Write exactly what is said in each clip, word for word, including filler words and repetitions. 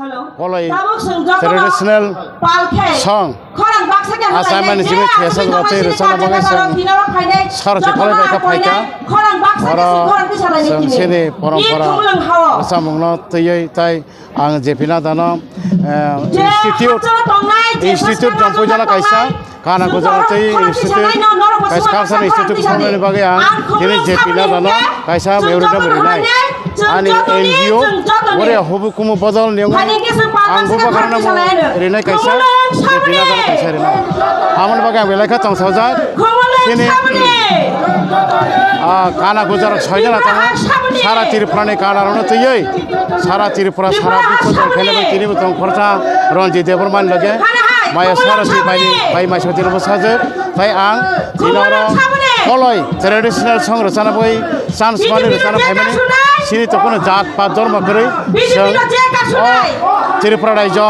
Koloi traditional song achaimani simi thwiyasa jora tei rwchapna bagwi chwng sarchi koloi bai kha phaikha. Oro chwng chini porompora rwchapmungno twiwi tai ang J P Nadano, eh, institute, institute Jampui jora kaisa Kana Gujarat tei institute, kaisa cultural institute khulumnani bagwi ang tini J P Nadano kaisa memorandum rinai. Ani N G O ore hubu kumu bodol ni ang bubagrano rinai kaisa J P Nadano kaisa rinai. Amoni bagwi ang belai kha tongthokjak. Chini, ah, Kana Gujarat soi jana tongo. Sara Tripura ni Kana rokno twiwi. Sara Tripura, sara biswa jora khaina bai tini bo tong khoroksa Ranjit Debbarma ni loge. Maya Saraswati bai ni, bai Maisati rokbo sajak. Tai ang tini oro koloi traditional song rwchana bai chance mani rwchana phaimani. Chini tokno jat pat dormo kwrwi chwng o Tripura raijo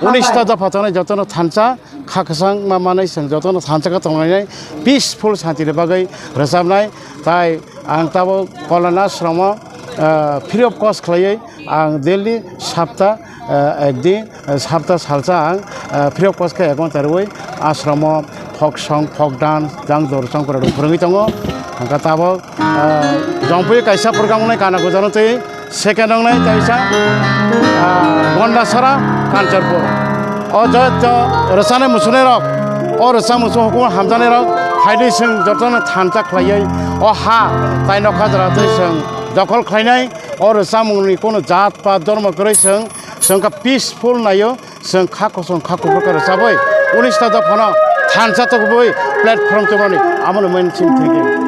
unis ta dopha tongnai jotono thansa kha kwchang ma manwi chwng jotono thansa khe tongnai peaceful shanti ni bagwi rwchapnai. Tai ang tabuk Kolana ashromo, ah, free of cost khlaiwi ang daily sapta, ah, ekdin, ah, sapta salsa ang, ah, free of cost khe ek ghonta rwui ashromo folk song, folk dance, jang dor song kwrwng phwrwngwi tongo. Hwnkhe tabuk, ah, Jampui kaisa program wngnai Kana Gujarat tei second wngnai kaisa, ah, Gondasara Kanchanpur. O joto rwchani muchunai rok, o rwchak muchung hukumu hamjaknai rok phaidi chwng jotono thansa khlaiwi o ha tai nokha jora tei chwng dokhol khlainai. O rwchapmungni kunu jat pat dormo kwrwi chwng, chwng kha peaceful naio, chwng kha kosong kha kuphur khe rwchabwi unis ta dophano thansa tubui platform tubani amoni main chim thwikhe.